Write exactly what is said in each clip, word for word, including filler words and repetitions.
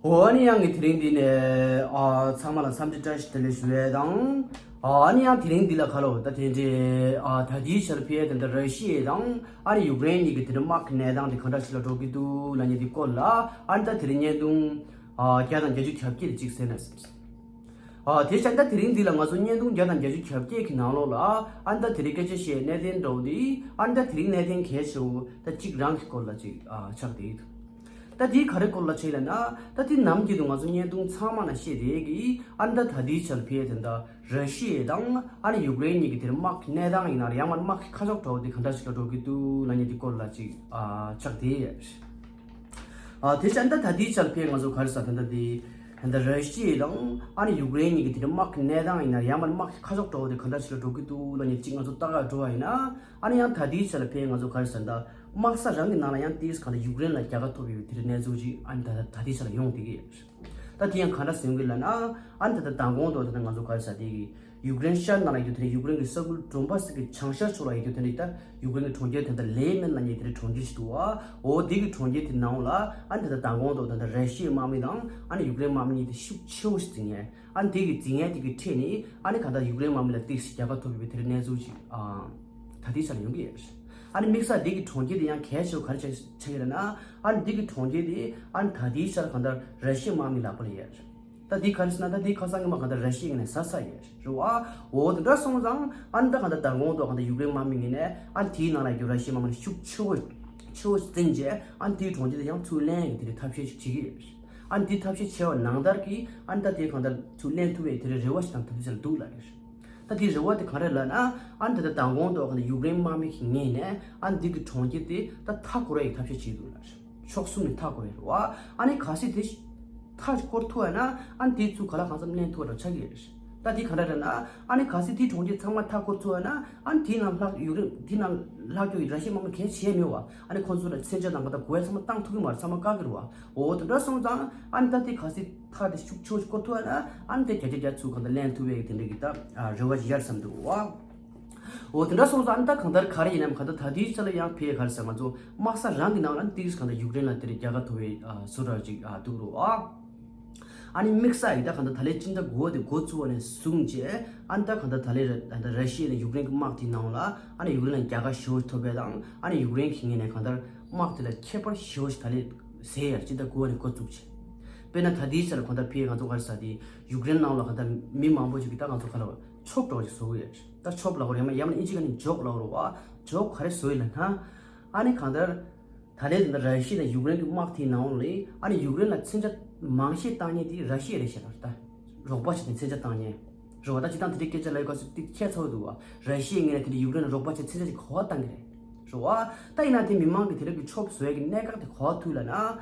འོ་ཨ་ནི་ཡང་ངས་དེ་རིང་འདི་ནས་ཨ་ཚང་མ་ལ་འཚམས་འདྲི་བཀྲ་ཤིས་བདེ་ལེགས་ཞུ་ཡས་དང་། ཨ་ནི་ཡང་དེ་རིང་འདི་ལ་ཁ་ལོ་ད་དེ་འདྲའི་ཨ་ད་ལྟའི་ཆར་ཕེ་དེ་འདྲ་ར་ཤི་ཡ་དང་ཨ་ནི་ཡུཀ་རེན་གཉིས་ཀྱི་དེ་འདྲ་དམག་གི་གནས་སྟངས་དེ་ག་འདྲ་ཞིག་ལ་འགྲོ་གི་འདུག་ལབ་མཁན་དེ་སྐོར་ལ་ཨ་ནི་ད་དེ་རིང་བརྙན་ཐུང་ཨ་བརྒྱ་དང་བརྒྱད་ཅུ་གྱ་བརྒྱད་དེ་གཅིག་གསན་ན་སྲིད། ཨ་དེ་བྱས་ད་དེ་རིང་འདི་ལ་ང་ཚོ་བརྙན་ཐུང་བརྒྱ་དང་བརྒྱད་ཅུ་གྱ་བརྒྱད་ཀྱི་ནང་ལོགས་ལ་ཨ་ནི་ད་དེ་རིང་སྐད་ཆ་བཤད་གནད་དོན་འདྲ་བོ་འདི་ཨ་ནི་ད་དེ་རིང་གནད་དོན་གལ་ཆེ་བོ་ད་གཅིག་རང་གི་སྐོར་ལ་གཅིག་ཨ་ཆགས་བསྡད་ཡོད། ད་དེའི་ག་རེ་སྐོར་ལ་བྱས་ལབ་ན། ད་དེ་ནམ་རྒྱུན་དུ་ང་ཚོ་བརྙན་ཐུང་ཚང་མ་ན་བཤད་བསྡད་ཀྱི་ཨ་ནི་ད་ད་ལྟའི་ཆར་ཕེ་དེ་འདྲ་ར་ཤི་ཡ་དང་ཨ་ནི་ཡུཀ་རེན་གཉིས་ཀྱི་དེར་དམག་གི་གནས་སྟངས་ཡིན་ན་ཡང་མ་དམག་གི་ཁ་ཕྱོགས་འདྲ་བོ་དེ་ག་འདྲ་ཞིག་ལ་འགྲོ་གི་འདུག་ལབ་མཁན་དེ་སྐོར་ལ་ཅིག་ཨ་ཆགས་བསྡད་ཡོད། ཨ་དེ་བྱས་ད་ད་ལྟའི་ཆར་ཕེ་ང་ཚོ་ག་རེ་ཟ་དེ་འདྲ་དེ་ད་ར་ཤི་ཡ་དང་ཨ་ནི་ཡུཀ་རེན་གཉིས་ཀྱི་དེར་དམག་གི་གནས་སྟངས་ཡིན་ན་ཡང་མ་དམག་གི་ཁ་ཕྱོགས་འདྲ་བོ་དེ་ག་འདྲ་ཞིག་ལ་འགྲོ་གི་འདུག་ལབ་མཁན་ཅིག་ང་ཚོ་ལྟ་ག་འགྲོ་བ་ཡིན་ན། ཨ་ནི་ཡང་ད་ལྟའི་ཆ་ལ་ཕེ་ང་ཚོ་ག་རེ་ཟེར་ན་ད་དམག་ས་རང་གི་ནང་ལ་ཡང་ཏིས་གང་ལྟར་ཡུཀ་རེན་ལ་རྒྱལ་ཁ་ཐོབ་ཡོད་པའི་དེ་འདྲའི་གནས་ཚུལ་ཅིག་ཨ་ནི་ད་ད་ལྟའི་ཆ་ལ་ཡོང་བསྡད་ཀྱི་ཡོད། ད་དེ་ཡང་གང་འདྲ་ཟེར་གྱི་ལབ་ན་ཨ་ནི་ད་ད་མདང་དགོང་དུ་ད་ང་ཚོ་ག་རེ་ཟེར་དེ་གི་ཡུཀ་རེན་ཤར་ནང་ལ་ཡོད་དེ་ཡུཀ་རེན་གི་ས་ཁུལ་ཌོན་པཱ་སི་གི་བྱང་ཤར་ཕྱོགས་ལ་ཡོད་དེ་ད་ཡུཀ་རེན་གི་གྲོང་ཁྱེར་དེ་ད་ལེ་མན་ལ་ཉེ་དེ་གྲོང་ཁྱེར་ཞིག་འདུག་བ། འོ་དེ་གི་གྲོང་ཁྱེར་དེ་ནང་ལ་ཨ་ནི་ད་ད་མདང་དགོང་དུ་ད་ད་ར་ཤི་ཡའི་དམག་མི་དང་ཨ་ནི་ཡུཀ་རེན་དམག་མི་གཉིས་དེ་ཤུགས་ཆེ་བོ་ཞིག་འཛིང་ཡས། ཨ་ནི་དེ་གི་འཛིང་ཡས་དེ་གི་འཕྲད་ནས་ཨ་ནི་གང་ལྟར་ཡུཀ་རེན་དམག་མི་ལ་ཏིག་ཙམ་རྒྱལ་ཁ་ཐོབ་ཡོད་པའི་དེ་འདྲའི་གནས་ཚུལ་ཅིག་ཨ་ད་ལྟའི་ཆར་ཡོང་གི་ཡོད་རེད། ཨ་ནི་དམིགས་བསལ་དེ་གི་གྲོང་ཁྱེར་དེ་ཡང་གལ་ཆེ་བ་ག་རེ་ཆགས་ཆགས་ཀྱི་རེད་ན་ཨ་ནི་དེ་གི་གྲོང་ཁྱེར་དེ་ཨ་ནི་ད་ལྟའི་ཆར་གང་ལྟར་ར་ཤི་ཡའི་དམག་མི་ལག་པ་ལ་ཡོད་རེད། ད་དེ་ག་རེ་ཟེར་ན་ད་དེ་ཁ་སང་གི་མ་གང་ལྟར་ར་ཤི་ཡའི་ངོས་ནས་ཟ་ས་ཡོད་རེད་བ། འོ་དེ་འདྲ་སོང་ཙང་ཨ་ནི་ད་གང་ལྟར་མདང་དགོང་དུ་གང་ལྟར་ཡུཀ་རེན་དམག་མི་ངོས་ནས་ཨ་ནི་དེའི་ནང་ལ་ཡོད་ར་ཤི་ཡའི་དམག་མི་ཤུགས་ཆེ་བོ་ཆེ་བོ་ཞིག་བཙན་བྱས་ཨ་ནི་དེའི་གྲོང་ཁྱེར་དེ་ཡང་ཚུར་ལེན་ཡོད་དེ་འདྲའི་ཐབས་ཤེས་ཤིག་བྱེད་ཀྱི་ཡོད་རེད། ཨ་ནི་དེ་ཐབས་ཤེས་བྱས་པ་ནང་ལྟར་གྱིས་ཨ་ནི་ད་དེ་གང་ལྟར་ཚུར་ལེན་ཐུབ་པའི་དེ་འདྲའི་རེ་བ་ཞིག་དང་ཐུབ་ཚད་འདུག་ལབ་ཡོད་རེད། ད་དེའི་རེ་བ་དེ་ག་རེ་ལབ་ན་ཨ་ནི་ད་ལྟ་མདང་དགོང་དུ་གང་ལྟར་ཡུཀ་རེན་དམག་མི་ཞིག་ངོས་ནས་ཨ་ནི་འདི་གི་གྲོང་ཁྱེར་དེ་ད་མཐའ་བསྐོར་ཡའི་ཐབས་ཤེས་བྱེད་འདུག་ལབ་རེད། ཕྱོགས་གསུམ་ནས་མཐའ་བསྐོར་ཡ་རེད་བ། ཨ་ནི་གལ་སྲིད་དེ་མཐའ་བསྐོར་ཐུབ་ཡ་ན་ཨ་ནི་དེ་ཚུར་ག་ལ་གང་འཚམ་ལེན་ཐུབ་པ་འདྲ་ཆགས་ཀྱི་རེད། ད་དེ་ག་འདྲ་རེད་ན་ཨ་ནི་གལ་སྲིད་དེའི་གྲོང་ཁྱེར་ཚང་མ་མཐའ་བསྐོར་ཐུབ་ཡ་ན་ཨ་ནི་དེའི་ནང་ལྷག་ཡུཀ་རེན་དེའི་ནང་ལྷག་རྒྱུ་ཡི་ར་ཤི་ཡའི་དམག་མི་གལ་ཆེ་མེད་བ། ཨ་ནི་ཁོང་ཚོ་ལ་མཚོན་ཆ་དང་ག་ད་གོ་ཡ་ཚང་མ་བཏང་ཐུབ་ཀྱི་མ་རེད། ཚང་མ་བཀག་གི་རེད་བ། འོ་དེ་འདྲ་སོང་ཙང་ཨ་ནི་ད་དེ་གལ་སྲིད་མཐའ་དེ་ཤུགས་ཆེ་བོ་ཞིག་བསྐོར་ཐུབ་ཡ་ན་ཨ་ནི་དེ་བརྒྱ་ཆ་བརྒྱ་ཚུར་གང་ད་ལེན་ཐུབ་པའི་དེ་འདྲ་གི་ད་རེ་བ་ཞིག་ཡར་བསམ་འདུག་བ། འོ་དེ་འདྲ་སོང་ཙང་ཨ་ནི་ད་གང་ལྟར་ག་རེ་ཡིན་ནམ་གང་ལྟར་ད་ལྟའི་ཆ་ལ་ཡང་ཕེ་ག་རེ་ཟེར་ང་ཚོ་དམག་ས་རང་གི་ནང་ལ་ཏིག་ཙམ་གང་ལྟར་ཡུཀ་རེན་ལ་དེ་རེ་རྒྱལ་ཁ་ཐོབ་པའི་བཟོ་འདྲ་ཅིག་འདུག་རོ། ཨ་ནི་དམིགས་བསལ་ཡིན་ད་གང་ལྟར་ད་ལན་སྤྱི་ཟླ་དགུ་པ་དེ་འགོ་བཙུགས་པ་ནས་བཟུང་བྱས་ཨ་ནི་ད་གང་ལྟར་ད་ལན་ར་ད་ལྟ་ར་ཤི་ཡ་ནས་ཡུཀ་རེན་གྱི་དམག་དེའི་ནང་ལ་ཨ་ནི་ཡུཀ་རེན་ལ་རྒྱལ་ཁ་ཞེ་པོ་ཐོབ་པ་དང་ཨ་ནི་ཡུཀ་རེན་གྱི་ངོས་ནས་གང་ལྟར་དམག་དེ་ལ་ཁྱད་པར་ཞེ་པོ་ཞིག་ད་ལན་ཟེར་ཡ་སྤྱི་ཟླ་དགུ་པ་ནས་འགོ་བཙུགས་བྱས། དཔེར་ན་ད་ལྟའི་ཆར་གང་ལྟར་ཕེ་ང་ཚོ་ག་རེ་ཟེར་དེ་ཡུཀ་རེན་ནང་ལ་གང་ལྟར་མི་མང་པོ་ཞིག་གིས་ད་ང་ཚོ་ག་ལ་བ་ཆོབ་འདྲ་བོ་ཞིག་བཟོ་གི་ཡོད་རེད། ད་ཆོབ་ལབ་དགོས་རེད་མ་ཡང་ན་ཨིན་ཇི་སྐད་ནས་ཇོག་ལབ་དགོས་རེད་བ། ཇོག་ག་རེ་བཟོ་ཡི་ལབ་ན། ཨ་ནི་གང་ལྟར། ད་ལན་དེ་འདྲ་ར་ཤི་ཡ་དང་ཡུཀ་རེན་གྱི་དམག་དེའི་ནང་ལ་ཨ་ནི་ཡུཀ་རེན་ལ་མཚོན་ཆ་མང་ཤོས་བཏང་མཁན་དེ་ར་ཤི་ཡ་རེད་ཤག་ད། རོགས་པ་བྱས་ནས་མཚོན་ཆ་བཏང་མཁན། རེད་བ། ད་སྤྱིར་བཏང་དེ་འདྲའི་སྐད་ཆ་ལབ་ཡོད་སྐབས་སུ་དེ་ཁྱད་མཚར་པོ་འདུག་བ། ར་ཤི་ཡའི་ངོས་ནས་དེ་འདྲའི་ཡུཀ་རེན་ལ་རོགས་པ་བྱས་མཚོན་ཆ་ཅིག་ག་པར་བཏང་གི་རེད། རེད་བ། ད་ཡིན་ན་དེ་མི་མང་གི་དེ་འདྲ་གི་ཆོབ་བཟོ་ཡ་གི་གནད་འགག་དེ་ག་པར་ཐུག་ལབ་ན།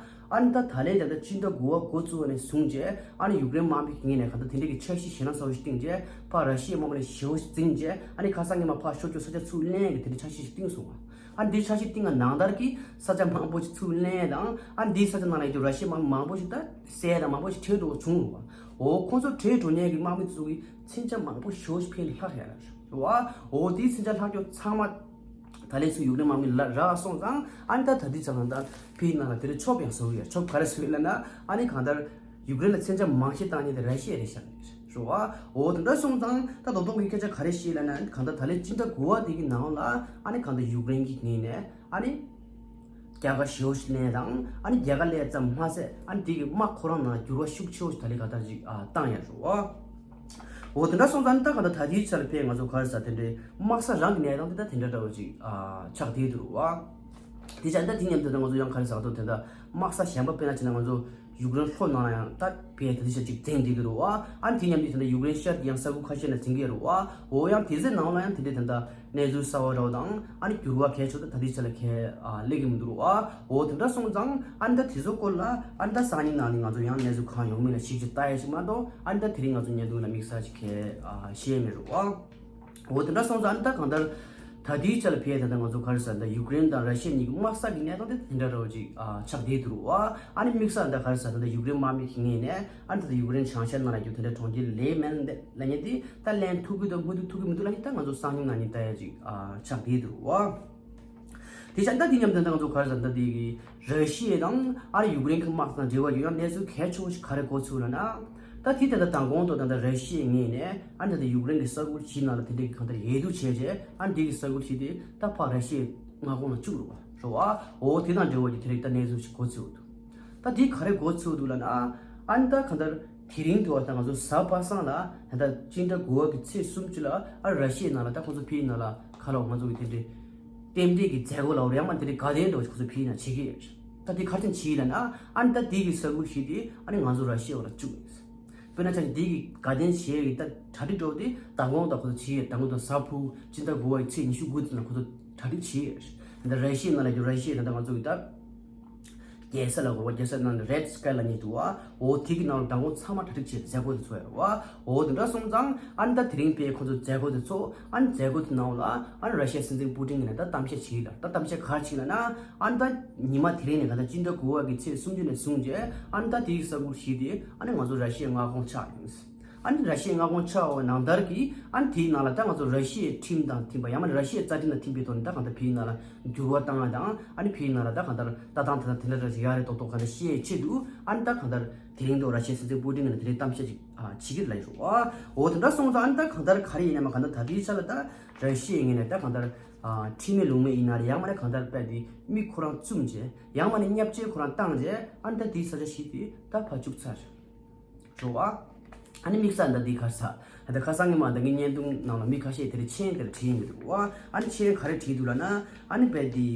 ཨ་ནི་ད་ད་ལན་ད་ལྟ་སྤྱི་ཟླ་དགུ་པ་འགོ་བཙུགས་པ་ནས་བཟུང་བྱས་ཨ་ནི་ཡུཀ་རེན་དམག་མི་གི་ངོས་ནས་གང་ལྟར་དེ་འདྲ་གི་འཆར་གཞི་ཞེད་སྣང་ཚ་པོ་ཞིག་བཏིང་བྱས་ཕར་ར་ཤི་ཡའི་དམག་མི་ལ་ཞེ་པོ་ཞིག་འཛིང་བྱས་ཨ་ནི་ཁ་སང་གི་མ་ཕར་ཤོར་རྒྱུ་ས་ཆ་ཚུར་ལེན་ཡ་གི་དེ་འདྲ་འཆར་གཞི་ཞིག་བཏིང་སོང་བ། ཨ་ནི་འདིའི་འཆར་གཞི་བཏིང་བ་ནང་ལྟར་གྱི་ས་ཆ་མང་པོ་ཞིག་ཚུར་ལེན་དང་ཨ་ནི་འདིའི་ས་ཆ་ནང་ལ་ཡོད་རྒྱུ་ར་ཤི་ཡའི་དམག་མི་མང་པོ་ཞིག་ད་བསད་དང་མང་པོ་ཞིག་བྲོས་འགྲོ་བྱུང་རུང་བ། འོ་ཁོང་ཚོ་བྲོས་འགྲོ་མཁན་གྱི་དམག་མི་ཚོ་གི་མཚོན་ཆ་མང་པོ་ཞེ་པོ་ཞིག་ཕར་ལྷག་ཡ་རེད་བ། འོ་དེའི་མཚོན་ཆ་ལྷག་རྒྱུ་ཚང་མ་ད་ལན་ཚུར་ཡུཀ་རེན་དམག་མི་ལ་རག་སོང་ཙང་ཨ་ནི་ད་ད་ལྟའི་ཆ་ལ་ད་ཕེའི་ནང་ལ་དེ་རིང་ཆོབ་ཡང་བཟོ་གི་ཡ། ཆོབ་ག་རེ་བཟོ་གི་ལབ་ན་ཨ་ནི་གང་ལྟར་ཡུཀ་རེན་ལ་མཚོན་ཆ་མང་ཤོས་བཏང་མཁན་དེ་ར་ཤི་ཡ་རེད་ཤག་རེད་བ། འོ་དེ་འདྲ་སོང་ཙང་ད་རྡོག་རྡོག་གི་སྐད་ཆ་ག་རེ་བཤད་ལབ་ན་གང་ལྟར་ད་ལན་སྤྱི་ཟླ་དགུ་པ་དེ་གི་ནང་ལ་ཨ་ནི་གང་ལྟར་ཡུཀ་རེན་གྱི་ངོས་ནས་ཨ་ནི་རྒྱལ་ཁ་ཞེ་པོ་ཞིག་ལེན་དང་ཨ་ནི་རྒྱལ་ཁ་ལེན་ཙམ་མ་ཟད་ཨ་ནི་དེ་གི་དམག་ཁོ་རང་ནང་འགྱུར་བ་ཤུགས་ཆེ་བོ་ཞིག་ད་ལན་གང་ལྟར་ཅིག་ཨ་བཏང་ཡ་རེད་བ། འོ་དེ་འདྲ་སོང་ཙང་ད་ག་ད་ད་ལྟའི་ཆར་ཕེ་ང་ཚོ་ག་རེ་ཟ་དེ་འདྲའི་དམག་ས་རང་གི་གནས་སྟངས་དེ་ད་དེ་འདྲ་འདྲ་བོ་ཅིག་ཨ་ཆགས་བསྡད་འདུག་བ། དེ་ཆ་ད་དེ་མཉམ་དུ་ད་ང་ཚོ་ཡང་ག་རེ་ཟ་ཐུབ་དེ་འདྲ་དམག་ས་གཞན་པ་དཔེར་ན་བྱས་ན་ང་ཚོ་ཡུཀ་རེན་ལྷོ་ནང་ལ་ཡང་ད་ཕེ་ད་ལྟའི་ཆར་ཅིག་འཛིང་བསྡད་ཀྱི་རེད་བ། ཨ་ནི་དེ་མཉམ་དུ་དེ་འདྲ་ཡུཀ་རེན་ཤར་གྱི་ཡང་ས་ཁུལ་ཁ་ཤས་ནང་འཛིང་གི་རེད་བ། འོ་ཡང་དེ་ཚོའི་ནང་ལ་ཡང་དེ་འདྲའི་དེ་འདྲ་གནས་ཚུལ་གསར་པ་འདྲ་བོ་དང་ཨ་ནི་འགྱུར་བ་གལ་ཆེ་ད་ད་ལྟའི་ཆར་ལ་གལ་ཨ་སླེབས་ཀྱི་མི་འདུག་རེད་བ། འོ་དེ་འདྲ་སོང་ཙང་ཨ་ནི་ད་དེ་ཚོ་སྐོར་ལ་ཨ་ནི་ད་སང་ཉིན་གནངས་ཉིན་ང་ཚོ་ཡང་གནས་ཚུལ་གང་ཡོང་མིན་ལ་ཞིབ་ཅིག་ལྟ་ཡ་ཞིག་མ་གཏོགས་ཨ་ནི་ད་དེ་རིང་ང་ཚོ་བརྙན་ཐུང་ལ་དམིགས་བསལ་ཅིག་གལ་ཨ་བཤད་མེད་རེད་བ། འོ་དེ་འདྲ་སོང་ཙང་ཨ་ནི་ད་གང་ལྟར་ད་ལྟའི་ཆར་ལ་ཕེ་ད་ལྟ་ང་ཚོ་ག་རེ་ཟ་ད་ཡུཀ་རེན་དང་ར་ཤི་ཡ་གཉིས་ཀྱི་དམག་ས་གི་གནས་སྟངས་དེ་དེ་འདྲ་འདྲ་བོ་ཅིག་ཨ་ཆགས་བསྡད་འདུག་རེད་བ། ཨ་ནི་དམིགས་བསལ་ད་ག་རེ་ཟ་ད་ད་ཡུཀ་རེན་དམག་མི་གི་ངོས་ནས་ཨ་ནི་ད་ད་ཡུཀ་རེན་བྱང་ཤར་ནང་ལ་རྒྱུ་དེ་འདྲ་གྲོང་ཁྱེར་ལེ་མན་ལབ་མཁན་དེ་ད་ལེན་ཐུབ་ཀྱི་འདུག་མི་ཐུབ་ཐུབ་ཀྱི་མི་འདུག་ལབ་མཁན་ད་ང་ཚོ་སང་ཉིན་གནངས་ཉིན་ལྟ་ཡ་ཅིག་ཨ་ཆགས་བསྡད་འདུག་རེད་བ། དེ་བྱས་ད་དེ་མཉམ་དུ་ད་ང་ཚོ་ག་རེ་ཟེར་ན་ད་དེ་གི་ར་ཤི་ཡ་དང་ཨ་རི་ཡུཀ་རེན་གྱི་དམག་དང་འབྲེལ་བ་ཡོད་ཡང་གནས་ཚུལ་གལ་ཆེ་བོ་ཞིག་ག་རེ་གོ་ཚུལ་ལ་ན། ད་དེ་ད་ད་མདང་དགོང་དུ་ད་ད་ར་ཤི་ཡའི་ངོས་ནས་ཨ་ནི་ད་ད་ཡུཀ་རེན་གྱི་ས་ཁུལ་བཞི་ནང་ལ་དེ་འདྲའི་གི་གང་ལྟར་ཡས་རྡུང་བྱས་རྗེས་ཨ་ནི་དེ་གི་ས་ཁུལ་བཞི་དེ་ད་ཕར་ར་ཤི་ཡའི་མངའ་ཁོངས་ལ་བཅུག་རུ་བ་རུ་བ་འོ་དེ་དང་འབྲེལ་བ་ཡོད་དེ་རིགས་ད་གནས་ཚུལ་ཞིག་གོ་ཚུལ་འདུག་ད་དེ་ག་རེ་གོ་ཚུལ་འདུག་ལབ་ན། ཨ་ནི་ད་གང་ལྟར་དེ་རིང་དུ་བ་ད་ང་ཚོ་གཟའ་པ་སངས་ལ་ད་ད་སྤྱི་ཟླ་དགུ་པ་གི་ཚེས་སུམ་ཅུ་ལ་ཨ་ར་ཤི་ཡའི་ནང་ལ་ད་ཁོང་ཚོ་ཕིའི་ནང་ལ་ཁ་ལོ་ང་ཚོ་གི་དེ་འདྲའི་རྟེན་འབྲེལ་གྱི་མཛད་སྒོ་ལ་འོ་ཡང་མ་དེ་འདྲའི་དགའ་ལྡན་འདྲ་བ་ཁོང་ཚོ་ཕིའི་ནང་བྱེད་ཀྱི་ཡོད། ད་དེ་ག་རེ་བྱས་ལབ་ན་ཨ་ནི་ད་དེ་གི་ས་ཁུལ་བཞི་དེ་ཨ་ནི་ང་ཚོ་ར་ཤི་ཡའི་འོག་ལ་བཅུག་ཡོད། དཔེར་ན་ཆ་བཞག་འདི་གི་དགའ་ལྡན་བྱེད་ཡས་ཀྱི་ད་གྲ་སྒྲིག་འགྲོ་དེ་མདང་དགོང་དང་ཁོ་ཚོ་བྱེད་ཡས་མདང་དགོང་དང་གཟའ་ཕུར་བུ་སྤྱི་ཟླ་དགུ་པའི་ཚེས་ཉི་ཤུ་དགུ་ཙམ་ལ་ཁོ་ཚོ་གྲ་སྒྲིག་བྱེད་ཡས། འདི་ར་ཤི་ཡའི་ནང་ལ་ཡོད་ར་ཤི་ཡའི་ད་ལྟ་ང་ཚོ་གི་ད་རྒྱལ་ས་ལ་གོ་བ་རྒྱལ་ས་ནང་ནས་རེད་སི་ཀའི་ལབ་མཁན་འདུག་བ། འོ་དེ་གི་ནང་ལ་མདང་དགོང་ཚང་མ་གྲ་སྒྲིག་བྱས་མཛད་སྒོ་དེ་ཚོགས་ཡོད་རེད་བ། འོ་དེ་འདྲ་སོང་ཙང་ཨ་ནི་ད་དེ་རིང་དཔེ་ཁོ་ཚོ་མཛད་སྒོ་དེ་ཚོགས་ཨ་ནི་མཛད་སྒོ་དེ་ནང་ལ་ཨ་ནི་ར་ཤི་ཡའི་སྲིད་འཛིན་པུ་ཏིན་གྱིས་ནས་ད་གཏམ་བཤད་བྱས་ལ་ད་གཏམ་བཤད་ག་རེ་བྱས་ལབ་ན་ཨ་ནི་ད་ཉི་མ་དེ་རིང་ནས་ག་ད་སྤྱི་ཟླ་དགུ་པ་གི་ཚེས་སུམ་ཅུ་ནས་བཟུང་རྗེས་ཨ་ནི་ད་དེའི་ས་ཁུལ་བཞི་དེ་ཨ་ནི་ང་ཚོ་ར་ཤི་ཡའི་མངའ་ཁོངས་ཆགས་ཡིན། ཨ་ནི་ར་ཤི་ཡའི་མངའ་ཁོངས་ཆགས་པའི་ནང་ལྟར་གྱི་ཨ་ནི་དེའི་ནང་ལ་ད་ང་ཚོ་ར་ཤི་ཡའི་ཁྲིམས་དང་མཐུན་པ་ཡང་མིན་ན་ར་ཤི་ཡའི་རྩ་ཁྲིམས་དང་མཐུན་པའི་ཐོག་ནས་ད་གང་ལྟར་ཕིའི་ནང་ལ་འགྱུར་བ་བཏང་བ་དང་ཨ་ནི་ཕིའི་ནང་ལ་ད་གང་ལྟར་ལྟ་སྟངས་དེ་དང་དེ་འདྲ་འདྲ་ཞིག་ཡག་རེད་མདོག་མདོག་གང་ལྟར་བཤད་ཆེད་དུ་ཨ་ནི་ད་གང་ལྟར་དེ་རིང་དུ་ར་ཤི་ཡའི་སྲིད་འཛིན་པུ་ཏིན་གྱིས་དེ་རིང་གཏམ་བཤད་ཅིག་ཨ་བྱེད་ཀྱི་ལབ་ཡོད་རེད་བ། འོ་དེ་འདྲ་སོང་ཙང་ཨ་ནི་ད་གང་ལྟར་ག་རེ་ཡིན་ནའི་མ་གང་ལྟར་ད་ལྟའི་ཆ་ལ་ད་ར་ཤི་ཡའི་ངོས་ནས་ད་གང་ལྟར་ཨ་ཁྲིམས་མེད་ལུགས་མེད་ཡིན་ན་རེད་ཡང་མིན་ན་གང་ལྟར་དཔེ་དེ་མི་ཁོ་རང་བཙུམས་བྱས་ཡང་མིན་ན་བརྙས་བཅོས་ཁོ་རང་བཏང་བྱས་ཨ་ནི་ད་དེའི་ས་ཆ་བཞི་དེ་ད་ཕར་བཅུག་ཚར། འགྲོ་བ། ཨ་ནི་དམིགས་བསལ་འདི་འདི་ག་རེ་ཟེར། ད་ཁ་སང་ཉི་མ་ད་ངའི་བརྙན་ཐུང་ནང་ལ་མི་ཁ་ཤས་དེར་མཆན་དེར་བྲིས་ཡིན་འདུག་བ། ཨ་ནི་མཆན་ག་རེ་བྲིས་འདུག་ལབ་ན། ཨ་ནི་རྦད་དེ།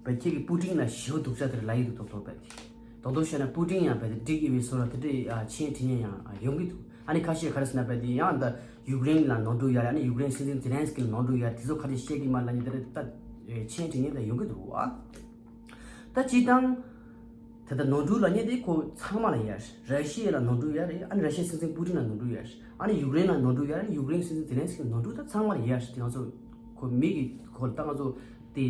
རྦད་ཁྱེད་ཀྱིས་པུ་ཏིན་ལ་ཞེ་པོ་སྡུག་ཅག་དེར་ལབ་ཡི་འདུག་ཏོག་ཏོག་རྦད་དེ། རྡོག་རྡོག་བཤད་ན་པུ་ཏིན་ཡང་རྦད་དེ་འགྲིག་ཡི་བའི་བཟོ་འདྲ་དེ་འདྲའི་ཨ་མཆན་བྲིས་མཁན་ཡང་ཨ་ཡོང་གི་འདུག་ཨ་ནི་ཁ་ཤས་ག་རེ་ཟེར་ན་རྦད་དེ་ཡང་ད་ཡུཀ་རེན་ལ་ནོར་འཁྲུལ་ཡོད་རེད། ཨ་ནི་ཡུཀ་རེན་སྲིད་འཛིན་ཛེ་ལན་སི་ཀི་ལ་ནོར་འཁྲུལ་ཡོད་རེད། དེ་ཚོ་ག་རེ་བཤད་ཀྱི་མ་རེད་ལབ་མཁན་དེ་འདྲ་ད་མཆན་བྲིས་མཁན་དེ་ཡོང་གི་འདུག་བ། ད་སྤྱིར་བཏང་། དེ་ལྟར་ནོར་འཁྲུལ་ལབ་མཁན་དེ་ཁོ་ཚང་མ་ལ་ཡོད་རེད། ར་ཤི་ཡ་ལ་ནོར་འཁྲུལ་ཡོད་རེད། ཨ་ནི་ར་ཤི་ཡའི་སྲིད་འཛིན་པུ་ཏིན་ལ་ནོར་འཁྲུལ་ཡོད་རེད། ཨ་ནི་ཡུཀ་རེན་ལ་ནོར་འཁྲུལ་ཡོད་རེད། ཨ་ནི་ཡུཀ་རེན་སྲིད་འཛིན་ཛེ་ལན་སི་ཀི་ལ་ནོར་འཁྲུལ་ད་ཚང་མ་ལ་ཡོད་རེད། དེ་ང་ཚོ་ཁོ་མི་གི་ཁོ་ལ་ད་ང་ཚོ་དེ་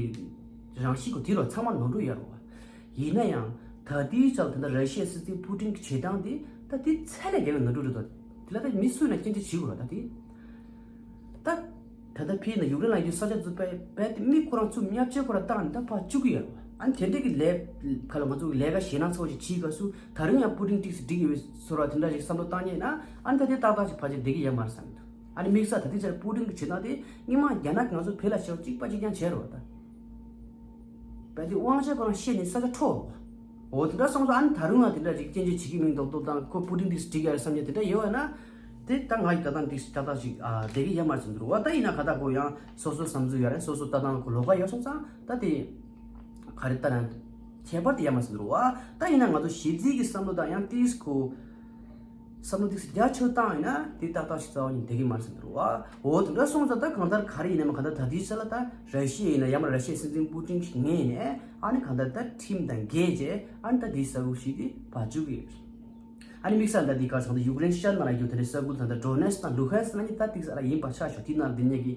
རང་བཞིན་ཁོ་དེ་རུ་ཚང་མ་ལ་ནོར་འཁྲུལ་ཡོད་རེད་བ། ཡིན་ན་ཡང་ད་ལྟའི་ཆར་དེ་འདྲ་ར་ཤི་ཡའི་སྲིད་འཛིན་པུ་ཏིན་གྱི་བྱེད་སྟངས་དེ་ད་དེ་ཚད་ལས་བརྒལ་བའི་ནོར་འཁྲུལ་རེད་དོ། དེ་ལ་ད་མི་སུ་ཡིན་ན་སྐྱོན་བརྗོད་བྱེད་དགོས་རེད་ད་དེ། ད། ད་ལྟ་ཕྱིན་ན་ཡུཀ་རེན་ལ་ཡོད་ས་ཆ་ཚོ་པས་པས་དེ་མི་ཁོ་རང་ཚོ་བརྙས་བཅོས་ཁོ་རང་བཏང་ནས་ད་ཕར་བཅུག་གི་ཡོད་རེད་བ། ཨ་ནི་དེ་འདྲ་གི་ལས་ཁ་ལ་ང་ཚོ་གི་ལས་ཀ་ཞེད་སྣང་ཚ་བོ་ཞིག་བྱེད་དགོས་སུ་ད་རུང་ཡང་པུ་ཏིན་ཏིག་སི་འགྲིག་ཡོད་པའི་བཟོ་འདྲ་དེ་འདྲ་ཞིག་བསམ་བློ་བཏང་ཉེས་ན་ཨ་ནི་ད་དེ་ཏག་ཏག་ཞིག་ཕལ་ཆེར་བསྡད་ཀྱི་ཡོད་མ་རེད་བསམ་གྱི་འདུག་ཨ་ནི་དམིགས་བསལ་ད་ལྟའི་ཆར་པུ་ཏིན་གྱི་བྱེད་སྟངས་དེ་སྔོན་མ་རྒྱ་ནག་གི་ང་ཚོ་བོད་ལ་བྱས་པ་གཅིག་པ་གཅིག་རྐྱང་བྱས་རེད་བ་ད། བས་དེ་དབང་ཆ་ཁོ་རང་བཤད་ནས་ས་ཆ་འཕྲོག་འོ་དེ་འདྲ་སོང་ཙང་ཨ་ནི་ད་རུང་ང་དེ་འདྲ་ཅིག་སྐྱོན་བརྗོད་བྱེད་ཀྱི་མིན་མདོག་མདོག་དང་ཁོ་པུ་ཏིན་དེ་འགྲིག་ཡ་རེད་བསམ་ཡ་དེ་འདྲ་ཡོད་བ་ན། དེ་ད་ང་ཡི་ལྟ་སྟངས་དེ་ཏག་ཏག་ཅིག་ཨ་བསྡད་ཀྱི་ཡོད་མ་རེད་བསམ་འདུག་བ། ད་ཡིན་ན་ཁ་ད་ཁོ་ཡང་སོ་སོ་བསམ་ཚུལ་ཡོད་རེད། སོ་སོ་ལྟ་སྟངས་ཁོ་ལོགས་ཀ་ཡོད་སོང་ཙང་ད་དེ་ག་རེ་ལྟ་ན་ཁྱད་པར་དེ་ཡོད་མ་རེད་བསམ་འདུག་བ། ད་ཡིན་ན་ང་ཚོ་གཞི་རྩའི་གི་བསམ་བློ་དང་ཡང་ཏིས་ཁོ་བསམ་བློ་ཏིས་རྒྱ་ཆེ་བཏང་ཡིན་ན་དེ་ཏག་ཏག་ཅིག་རྩ་བ་ཉིད་བསྡད་ཀྱི་མ་རེད་བསམ་འདུག་བ། འོ་དེ་འདྲ་སོང་ཙང་ད་གང་ལྟར་ག་རེ་ཡིན་ན་མ་གང་ལྟར་ད་དེའི་ཆ་ལ་ད་ར་ཤི་ཡ་ཡིན་ན་ཡང་མ་ར་ཤི་ཡའི་སྲིད་འཛིན་པུ་ཏིན་གྱི་ངོས་ནས། ཨ་ནི་གང་ལྟར་ད་ཁྲིམས་དང་འགལ་རྗེས་ཨ་ནི་ད་དེའི་ས་ཁུལ་ཞིག་དེ་ཕར་བཅུག་གི་ཡོད། ཨ་ནི་དམིགས་བསལ་ད་དེའི་སྐབས་སུ་ད་ཡུཀ་རེན་ཤར་ནང་ལ་ཡོད་དེ་འདྲའི་ས་ཁུལ་ད་ལྟ་ཌོ་ནེ་སི་དང་ལུ་ཧན་སི་ལབ་མཁན་ད་ཏིག་ས་ར་ཡིན་པ་ཆགས་ཤོག་དེའི་ནང་དེ་ཉིད་ཀྱི་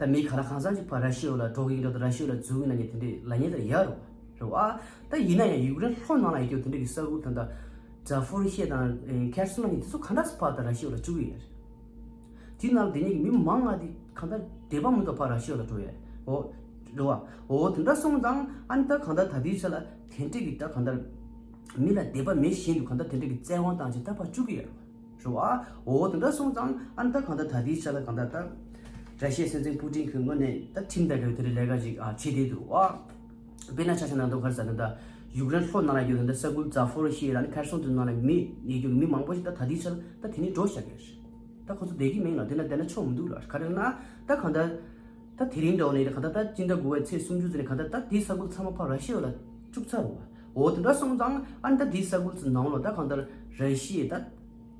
ད་མི་ག་ལ་གང་འཚམ་ཅིག་ཕར་ར་ཤི་ཡ་ལ་འགྲོ་གི་ཡིན་འགྲོ་ད་ར་ཤི་ཡ་ལ་འཛུལ་གི་ཡིན་ལབ་མཁན་དེ་འདྲའི་ལབ་མཁན་ད་ཡོད་རེད་བ། རེད་བ། ད་ཡིན་ན་ཡང་ཡུཀ་རེན་ལྷོ་ནང་ལ་ཡོད་དེ་འདྲའི་གི་ས་ཁུལ་ད་ལྟ་ཛ་ཕོ་རི་ཤི་ཡ་དང་ཁེར་སོན་ལབ་མཁན་དེ་ཚོ་ག་འདྲ་སེ་ཕར་ད་ར་ཤི་ཡ་ལ་བཅུག་གི་ཡོད་རེད། དེའི་ནང་དེ་ཉིད་ཀྱི་མི་མང་ང་དེ་གང་ལྟར་དད་པ་མི་འདུག་ཕར་ར་ཤི་ཡ་ལ་འགྲོ་ཡས། འོ། རེད་བ། འོ་དེ་འདྲ་སོང་ཙང་ཨ་ནི་ད་གང་ལྟར་ད་ལྟའི་ཆ་ལ་དེ་འདྲས་ཀྱི་ད་གང་ལྟར་མི་ལ་དད་པ་མེད་བཞིན་དུ་གང་ལྟར་དེ་འདྲས་ཀྱི་བཙན་དབང་བཏང་བྱས་ད་ཕར་བཅུག་གི་ཡོད་རེད་བ། འོ་དེ་འདྲ་སོང་ཙང་ཨ་ནི་ད་གང་ལྟར་ད་ལྟའི་ཆ་ལ་གང་ལྟར་ད་ར་ཤི་ཡའི་སྲིད་འཛིན་པུ་ཏིན་གྱི་ངོས་ནས་ད་ཁྲིམས་དང་འབྲེལ་བའི་དེ་འདྲའི་ལས་ཀ་ཅིག་ཨ་བྱེད་བསྡད་འདུག་བ། དཔེར་ན་ཆ་བཞག་ན་ད་ག་རེ་ཟེར་ན་ད་ཡུཀ་རེན་ལྷོ་ནང་ལ་ཡོད་ད་ས་ཁུལ་ཛ་ཕོ་རི་ཤི་ཡ་ལ་ནི་ཁེར་སོན་དེ་ནང་ལ་མི་ཡོད་རྒྱུ་མི་མང་པོ་ཞིག་ད་ད་ལྟའི་ཆ་ལ་ད་དེ་ནས་འགྲོ་བཞག་གི་རེད། ད་ཁོ་ཚོ་བསྡད་ཀྱི་མེད་ལ་དེ་ན་བསྡད་ན་ཆོག་མི་འདུག་ལ་ག་རེ་ན་ད་གང་ལྟར་ད་དེ་རིང་འདྲ་བོ་ནས་གང་ལྟར་ད་སྤྱི་ཟླ་དགུ་པའི་ཚེས་སུམ་ཅུ་ཙམ་ནས་གང་ལྟར་ད་དེའི་ས་ཁུལ་ཚང་མ་ཕར་ར་ཤི་ཡ་ལ་བཅུག་ཚར་རོ། འོ་དེ་འདྲ་སོང་ཙང་ཨ་ནི་ད་དེའི་ས་ཁུལ་ཚོ་ནང་ལ་ད་གང་ལྟར་ར་ཤི་ཡས་ད་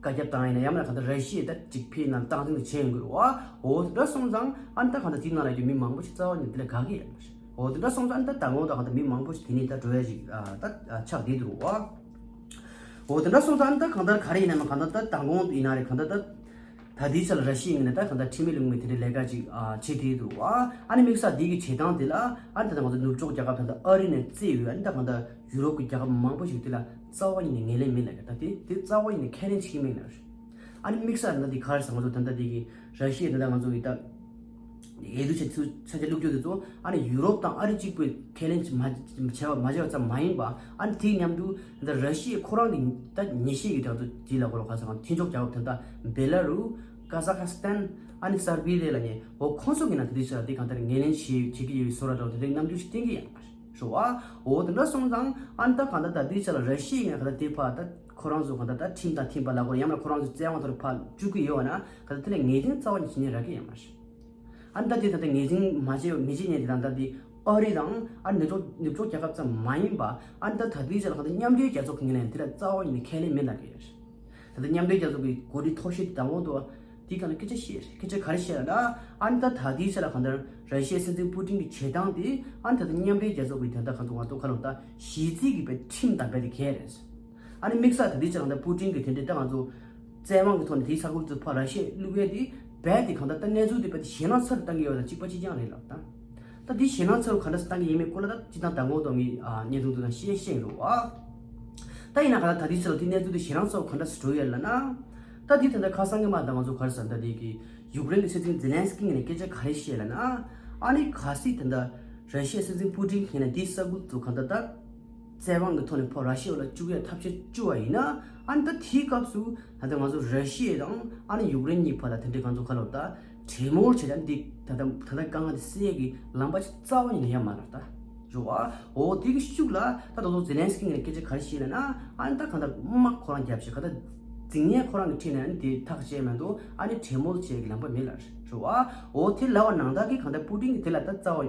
བཀའ་ཁྱབ་བཏང་ཡིན་ན་ཡང་མིན་ན་གང་ལྟར་ར་ཤི་ཡས་ད་ཅིག་ཕེ་ན་སྟངས་འཛིན་དུ་བྱས་ཡོང་གི་རེད་བ། འོ་དེ་འདྲ་སོང་ཙང་ཨ་ནི་ད་གང་ལྟར་དེའི་ནང་ལ་ཡོད་མི་མང་པོ་ཞིག་རྩ་བ་ཉིད་དེ་ལ་དགའ་གི་ཡོད་མ་རེད། འོ་དེ་འདྲ་སོང་ཙང་ཨ་ནི་ད་མདང་དགོང་ད་གང་ལྟར་མི་མང་པོ་ཞིག་དེ་ནས་ད་འགྲོ་ཡ་ཞིག་ཨ་ད་ཆགས་བསྡད་འདུག་རེད་བ། འོ་དེ་འདྲ་སོང་ཙང་ཨ་ནི་ད་གང་ལྟར་ག་རེ་ཡིན་ན་མ་གང་ལྟར་ད་མདང་དགོང་ཡིན་ན་རེད་གང་ལྟར་ད། ད་ལྟའི་ཆ་ལ་ར་ཤི་ཡའི་ངོས་ནས་ད་གང་ལྟར་ཁྲིམས་མེད་ལུགས་མེད་དེ་འདྲའི་ལས་ཀ་ཅིག་ཨ་བྱེད་བསྡད་འདུག་བ། ཨ་ནི་དམིགས་བསལ་འདི་གི་བྱེད་སྟངས་དེ་ལ་ཨ་ནི་ད་ལྟ་ང་ཚོ་ནུབ་ཕྱོགས་རྒྱལ་ཁབ་ད་ལྟ་ཨ་རི་ནས་བརྩིས་ཡོད། ཨ་ནི་ད་གང་ལྟར་ཡུ་རོབ་ཀྱི་རྒྱལ་ཁབ་མང་པོ་ཞིག་དེ་ལ་རྩ་བ་ཉིད་ནས་ངོས་ལེན་མེད་ལབ་ཀྱི་ད་དེ་དེ་རྩ་བ་ཉིད་ནས་ཁས་ལེན་བྱེད་ཀྱི་མེད་ལབ་རེད། ཨ་ནི་དམིགས་བསལ་ད་འདི་ག་རེ་ཟེར་ང་ཚོ་ད་ལྟ་འདི་གི་ར་ཤི་ཡ་ད་ལྟ་ང་ཚོ་གི་ད་ འོས་བསྡུ་བྱེད་ཚུལ་ཆ་ཆ་བླུག་རྒྱུ་དེ་ཚོ་ཨ་ནི་ཡུ་རོབ་དང་ཨ་རི་གཅིག་པུས་ཁས་ལེན་བྱས་མ་བྱས་པ་ཙམ་མ་ཡིན་པ། ཨ་ནི་དེའི་མཉམ་དུ་འདི་ར་ཤི་ཡ་ཁོ་རང་གི་ད་ཉེས་ཤེས་ཀྱི་དང་དུ་དེ་ལ་གོ་ལ་ག་ས་གང་མཐུན་ཕྱོགས་རྒྱལ་ཁབ་དེ་འདྲ་བེ་ལ་རུ། ཀ་ཟ་ཁ་སི་ཐན། ཨ་ནི་སར་བི་རེ་ལ་ཉེ་འོ་ཁོང་ཚོ་གི་ནང་དེ་དུས་ཆ་དེ་གང་ལྟར་ངོས་ལེན་བྱེད་བྱེད་ཀྱི་ཡོད་པའི་བཟོ་འདྲ་འདྲ་དེ་འདྲའི་རྣམ་འགྱུར་ཞིག་བསྟན་གྱི་ཡོད་པ་རེད། རེད་བ། འོ་དེ་འདྲ་སོང་ཙང་ཨ་ནི་ད་གང་ལྟར་ད་དུས་ཆ་ལ་ར་ཤི་ཡའི་ནང་གང་ལྟར་དེ་ཕར་ད་ཁོ་རང་ཚོ་གང་ལྟར་ད་ཁྲིམས་དང་མཐུན་པ་ལ་གོ་ཡང་ན་ཁོ་རང་ཚོ་བཙན་དབང་ཐོག་ཕར་བཅུག་གི་ཡོད་པ་ན་གང་ལྟར་དེ་ལ་ངོས་འཛིན་རྩ་བ་ནས་བྱེད་ཉན་རག་གི་ཡོད་མ་རེད། ཨ་ནི་ད་དེ་ད་ལྟ་ངོས་འཛིན་མ་བྱས་མི་བྱེད་ཉན་དེ་དང་ད་དེ་ཨ་རི་དང་ཨ་ནི་ནུབ་ཕྱོགས་ནུབ་ཕྱོགས་རྒྱལ་ཁབ་ཙམ་མ་ཡིན་པ། ཨ་ནི་ད་ད་དུས་ཆ་ལ་གང་ལྟར་མཉམ་འབྲེལ་རྒྱལ་ཚོགས་ཀྱི་ངོས་ནས་དེ་ལ་རྩ་བ་ཉིད་ནས་ཁས་ལེན་མེད་ལབ་ཀྱི་ཡོད་རེད། ད་ལྟ་མཉམ་འབྲེལ་རྒྱལ་ཚོགས་ཀྱི་འགོ་ཁྲིད་མཐོ་ཤོས་དེ་དང་པོ་དུ་དེའི་སྒང་ལ་སྐད་ཆ་བཤད་རེད། སྐད་ཆ་ག་རེ་བཤད་ལབ་ན། ཨ་ནི་ད་ད་དུས་ཆ་ལ་གང་ལྟར་ར་ཤི་ཡའི་སྲིད་འཛིན་པུ་ཏིན་གྱི་བྱེད་སྟངས་དེ་ཨ་ནི་ད་ལྟ་མཉམ་འབྲེལ་རྒྱལ་ཚོགས་ཀྱི་དོན་དག་གང་དུ་ང་ཚོ་ག་ལབ་ད་གཞི་རྩའི་གི་པའི་ཁྲིམས་དང་རྦད་དེ་འགལ་རེད། ཨ་ནི་དམིགས་བསལ་ད་ལྟའི་ཆ་ལ་ད་པུ་ཏིན་གྱིས་དེ་འདྲའི་ད་ང་ཚོ་བཙན་དབང་གི་ཐོག་ནས་དེའི་ས་ཁུལ་དུ་ཕར་ར་ཤི་ཡར་བླུག་ཡས་དེ་རྦད་དེ་གང་ལྟར་ད་གནས་ཚུལ་དེ་རྦད་དེ་ཞེད་སྣང་ཚ་རུ་བཏང་གི་ཡོད་ལ་གཅིག་པ་གཅིག་རྐྱང་རེད་ལབ་ད། ད་དེ་ཞེད་སྣང་ཚ་རུ་ག་འདྲ་སེ་བཏང་གི་ཡིན་མིན་སྐོར་ལ་ད་སྤྱིར་བཏང་མདང་དགོང་དག་ངས་ཨ་བརྙན་ཐུང་དེ་ནང་བཤད་བཤད་ཡིན་རུང་བ། ད་ཡིན་ན་གང་ལྟར་ད་ལྟའི་ཆ་ལ་དེ་གནས་ཚུལ་དེ་ཞེད་སྣང་ཚ་རུ་ག་འདྲ་སེ་འགྲོ་ཡོད་ལབ་ན། ད་དེ་ད་ལྟ་ཁ་སང་གི་མ་ད་ང་ཚོ་ག་རེ་ཟེར་ད་དེ་གི་ཡུཀ་རེན་གྱི་སྲིད་འཛིན་ཛེ་ལན་སི་ཀི་ངོས་ནས་སྐད་ཆ་ག་རེ་བཤད་ལབ་ན། ཨ་ནི་གལ་སྲིད་ད་ལྟ་ར་ཤི་ཡའི་སྲིད་འཛིན་པུ་ཏིན་གྱིས་ན་དེའི་ས་ཁུལ་དུ་གང་ལྟར་ད། བཙན་དབང་གི་ཐོག་ནས་ཕར་ར་ཤི་ཡ་ལ་བཅུག་ཡ་ཐབས་ཤེས་བཅུག་པ་ཡིན་ན། ཨ་ནི་ད་དེའི་སྐབས་སུ་ད་ལྟ་ང་ཚོ་ར་ཤི་ཡ་དང་ཨ་ནི་ཡུཀ་རེན་གཉིས་བར་ལ་དེ་འདྲའི་ང་ཚོ་ག་ལབ་ད་གྲོས་མོལ་བྱེད་ཡ་འདི་ད་ལྟ་ད་ལྟ་དཀའ་ངལ་དེ་སེལ་ཡ་གི་ལམ་པ་ཞིག་རྩ་བ་ཉིད་ནས་ཡོད་མ་རེད་ད། རེད་བ། འོ་དེ་གི་ཤུགས་ལ་ད་ད་དུང་ཛེ་ལན་སི་ཀི་ངོས་ནས་སྐད་ཆ་ག་རེ་བཤད་ལབ་ན། ཨ་ནི་ད་གང་ལྟར་དམག་ཁོ་རང་རྒྱབ་བྱས་གང་ལྟར་རྫིག་ཉེས་ཁོ་རང་གི་ཁྲིད་ནས་ཨ་ནི་དེ་ཐག་བཅད་མ་གཏོགས་ཨ་ནི་གྲོས་མོལ་བྱེད་ཡ་གི་ལམ་པ་མེད་ལ། རེད་བ། འོ་དེ་ལབ་པ་ནང་ལྟར་གི་གང་ལྟར་པུ་ཏིན་གྱིས་དེ་ལ་ད་རྩ་བ་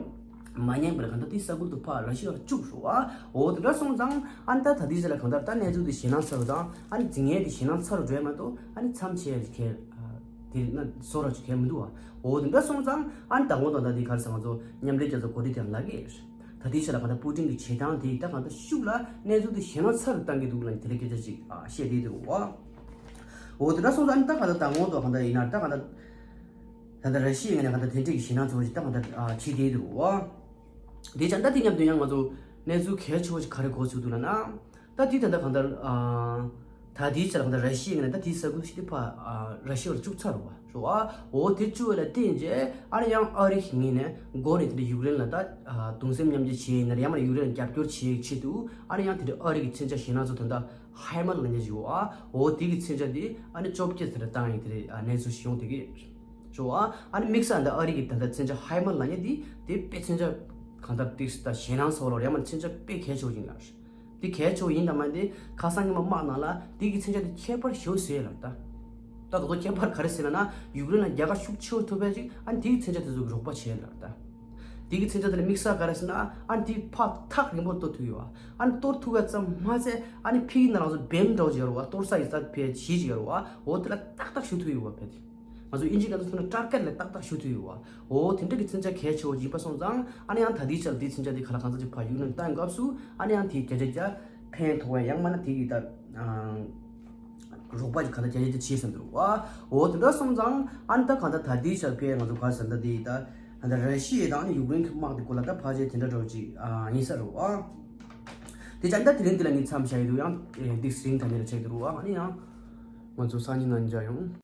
མ་ཉན་པར་གང་ལྟར་དེའི་ས་ཁུལ་དུ་ཕར་ར་ཤི་ཡ་ལ་བཅུག་རེད་བ། འོ་དེ་འདྲ་སོང་ཙང་ཨ་ནི་ད་ད་ལྟའི་ཆ་ལ་གང་ལྟར་ད་གནས་ཚུལ་དེ་ཞེད་སྣང་ཚ་རུ་དང་ཨ་ནི་རྫིག་ཉེས་དེ་ཞེད་སྣང་ཚ་རུ་འགྲོ་ཡ་མ་གཏོགས་ཨ་ནི་མཚམས་ཆད་ཡ་གལ་དེ་ན་བཟོ་འདྲ་ཅིག་གལ་མི་འདུག་བ། འོ་དེ་འདྲ་སོང་ཙང་ཨ་ནི་ད་དགོང་དག་ད་དེ་ག་རེ་ཟེར་ང་ཚོ་མཉམ་འབྲེལ་རྒྱལ་ཚོགས་འགོ་ཁྲིད་དེ་ལབ་ཀྱི་ཡོད། ད་ལྟའི་ཆ་ལ་གང་ལྟར་པུ་ཏིན་གྱི་བྱེད་སྟངས་དེ་ད་གང་ལྟར་ཤུགས་ལ་གནས་ཚུལ་དེ་ཞེད་སྣང་ཚ་རུ་བཏང་གི་འདུག་ལབ་ནས་དེ་འདྲའི་སྐད་ཆ་ཅིག་ཨ་བཤད་བསྡད་འདུག་བ། འོ་དེ་འདྲ་སོང་ཙང་ཨ་ནི་ད་གང་ལྟར་ད་དགོང་དག་གང་ལྟར་ཡིན་ན་ད་གང་ལྟར། ད་ལྟ་ར་ཤི་ཡའི་ངོས་ནས་གང་ལྟར་དེ་འདྲའི་གི་ཞེད་སྣང་ཚ་བོ་ཞིག་ད་གང་ལྟར་ཨ་བྱེད་བསྡད་འདུག་བ། དེ་ཙང་ད་དེ་མཉམ་དུ་ཡང་ང་ཚོ་གནས་ཚུལ་གལ་ཆེ་བོ་ཞིག་ག་རེ་གོ་ཚུལ་འདུག་ལབ་ན། ད་དེ་ད་ལྟ་གང་ལྟར་ཨ་ད་དེའི་ཆ་ལ་གང་ལྟར་ར་ཤི་ཡའི་ངོས་ནས་ད་དེའི་ས་ཁུལ་ཞིག་དེ་ཕར་ཨ་ར་ཤི་ཡ་ལ་བཅུག་ཚར་བ་རེད་བ། འོ་དེ་བཅུག་པ་ལ་བརྟེན་རྗེས་ཨ་ནི་ཡང་ཨ་རི་གི་ངོས་ནས་འགོ་ནས་དེ་འདྲ་ཡུཀ་རེན་ལ་ད་ཨ་གདུང་སེམས་མཉམ་སྐྱེད་བྱེད་ཡིན་ན་རེད། ཡང་མིན་ན་ཡུཀ་རེན་ལ་རྒྱབ་སྐྱོར་བྱེད་ཆེད་དུ་ཨ་ནི་ཡང་དེ་འདྲ་ཨ་རི་གི་མཚོན་ཆ་ཞེད་སྣང་ཚ་བོ་དོན་དག་ཧའི་མར་ལབ་མཁན་ཞིག་ཡོད་བ། འོ་དེ་གི་མཚོན་ཆ་དེ་ཨ་ནི་བཅོ་བརྒྱད་ཙམ་རེ་བཏང་ཡིན་དེ་རེད། ཨ་གནས་ཚུལ་ཞིག་ཡོང་བསྡད་ཀྱི་ཡོད་རེད་བ། ཨ་ནི་དམིགས་བསལ་འདི་ཨ་རི་གི་ད་ལྟ་མཚོན་ཆ་ཧའི་མར་ལབ་མཁན་དེ་དེ་དཔེ་མཚོན་ཆ་གང་ལྟར་ཏིག་ད་ཞེད་སྣང་ཚ་བོ་ལ་ཡང་མིན་ན་མཚོན་ཆ་དཔེ་གལ་ཆེ་བོ་ཡིན་ལ། དེ་གལ་ཆེ་བོ་ཡིན་དང་མ་ཡིན་དེ་ཁ་སང་ཉི་མ་དམག་ནང་ལ་དེ་གི་མཚོན་ཆ་དེ་ཁྱད་པར་ཞེ་པོ་བཟོས་ལ་ད། ད་དོ་ཁྱད་པར་ག་རེ་ཟེར་ལབ་ན་ཡུཀ་རེན་ལ་རྒྱལ་ཁ་ཤུགས་ཆེ་བོ་ཐོབ་པ་ཅིག་ཨ་ནི་དེ་གི་མཚོན་ཆ་དེ་ཚོ་གི་རོགས་པ་བྱས་ལ་ད། དེ་གི་མཚོན་ཆ་དེ་ལ་དམིགས་བསལ་ག་རེ་ཟེར་ན་ཨ་ནི་དེ་ཕར་ཐག་རིང་པོ་གཏོར་ཐུབ་ཡོད་བ། ཨ་ནི་གཏོར་ཐུབ་པ་ཙམ་མ་ཟད་ཨ་ནི་ཕི་གི་ནང་ལ་ཚོ་བེམ་འདྲ་བོ་ཅིག་ཡོད་རེད་བ། གཏོར་ས་ཡི་ས་ཕི་གཞི་ཅིག་ཡོད་རེད་བ། འོ་དེ་ལ་ཏག་ཏག་ཞུ་ཐུབ་ཡོད་བ་ཕེ་དེ། ང་ཚོ་ཨིན་ཇི་སྐད་དུ་ཐུག་ན་ཊར་གེཊ་ལ་ཏག་ཏག་ཞུ་ཐུབ་ཡོད་བ། འོ་དེ་འདྲ་གི་མཚོན་ཆ་གལ་ཆེ་བོ་ཡིན་པ་སོང་ཙང་ཨ་ནི་ཡང་ད་ལྟའི་ཆར་དེའི་མཚོན་ཆ་དེ་ག་ལ་གང་ཚ་ཅིག་ཕར་ཡུཀ་རེན་བཏང་སྐབས་སུ་ཨ་ནི་ཡང་དེའི་བརྒྱ་ཆ་བརྒྱ་ཕན་ཐོགས་པ་ཡང་མིན་ན་དེ་གི་ད་རོགས་པ་ཅིག་ག་ད་བརྒྱ་ཆ་བརྒྱ་བྱས་ཟིན་འདུག་བ། འོ་དེ་འདྲ་སོང་ཙང་ཨ་ནི་ད་གང་ད་ད་ལྟའི་ཆར་ཕེ་ང་ཚོ་ག་ཟེར་ད་དེ་ད་ད་ར་ཤི་ཡ་དང་ཨ་ནི་ཡུཀ་རེན་གི་དམག་དེ་སྐོར་ལ་ད་ཕལ་ཆེར་དེ་འདྲ་འདྲ་བོ་ཅིག་ཡིན་ས་རེད་བ། དེ་ཅང་ད་དེ་རིང་འདི་ལ་ངས་མཚམས་བཞག་ཡོད་འདུག་ཡང་འདི་སྲིང་ད་ནི་ལ་ཆགས་འདུག་བ། ཨ་ནི་ཡང་ང་ཚོ་སང་ཉིན་ནང་མཇལ་ཡོང་།